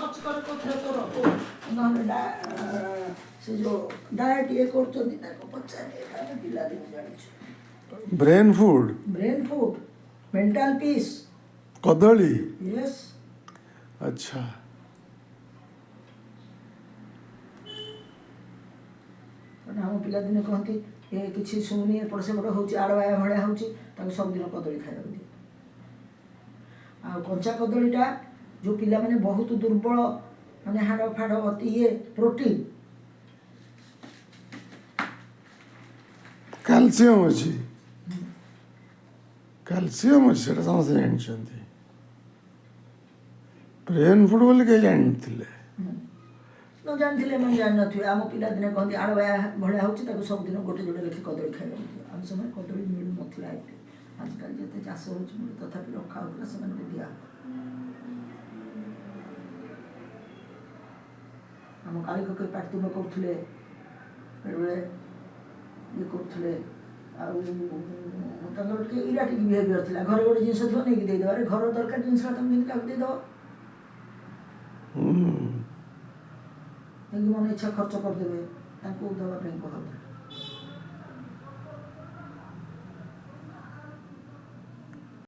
ଖର୍ଚ୍ଚ କର କୋଉଥିରେ ତୋର, ନହେଲେ ସେ ଯୋଉ ଡାଏଟ୍ ଇଏ କରୁଛନ୍ତି, ତାକୁ ପଚାରେ। ଏଇଟା ଆମେ ପିଲାଦିନୁ ଜାଣିଛୁ। Brain food. Brain food, mental peace. କଦଳୀ। ୟେସ୍। ଆଚ୍ଛା। କାରଣ ଆମ ପିଲାଦିନେ କହନ୍ତି, ଏ କିଛି ଶୁଣୁନି, ଏପଟ ସେପଟ ହେଉଛି, ଆଡ଼ବାୟା ଭଳିଆ ହେଉଛି, ତାକୁ ସବୁଦିନ କଦଳୀ ଖାଇବାକୁ ଦିଅ। ଆଉ କଞ୍ଚା କଦଳୀଟା ଯେଉଁ ପିଲାମାନେ ବହୁତ ଦୁର୍ବଳ, ମାନେ ହାଡ଼ ଫାଡ଼ ଅତି ଇଏ, ପ୍ରୋଟିନ୍। କ୍ୟାଲସିୟମ ଅଛି, କ୍ୟାଲସିୟମ ଅଛି, ସେଇଟା ସମସ୍ତେ ଜାଣିଛନ୍ତି। ବ୍ରେନ୍ ଫୁଡ୍ ବୋଲି କେହି ଜାଣିନଥିଲେ। ନ ଜାଣିଥିଲେ ଏମାନେ ଜାଣିନଥିବେ। ଆମ ପିଲାଦିନେ କହନ୍ତି, ଆଡ଼ବାୟା ଭଳିଆ ହେଉଛି, ତାକୁ ସବୁଦିନ ଗୋଟେ ଯୋଡ଼େ ଲେଖି କଦଳୀ ଖାଇବାକୁ ଦିଅ। ଆମ ସମୟରେ କଦଳୀ ମିଳୁନଥିଲା ଏତେ। ଆଜିକାଲି ଯେତେ ଚାଷ ହେଉଛି ମିଳୁ, ତଥାପି ରଖା ହେଉଥିଲା, ସେମାନଙ୍କୁ ଦିଆ। ଆମ କାଳିକ ପାଟିତୁଣ୍ଡ କରୁଥିଲେ ବେଳେବେଳେ, ଇଏ କରୁଥିଲେ। ଆଉ ତାଙ୍କର ଟିକେ ଇରାଟିକ୍ ବିହେଭିଅର ଥିଲା। ଘରେ ଗୋଟେ ଜିନିଷ ଥିବ, ନେଇକି ଦେଇଦେବ। ଆରେ, ଘର ଦରକାର ଜିନିଷ, ତମେ କେମିତି କାହାକୁ ଦେଇଦେବ? ନେଇକି ମନ ଇଚ୍ଛା ଖର୍ଚ୍ଚ କରିଦେବେ। ତାଙ୍କୁ ଦେବା ପାଇଁ କୁହାଉଥିଲା।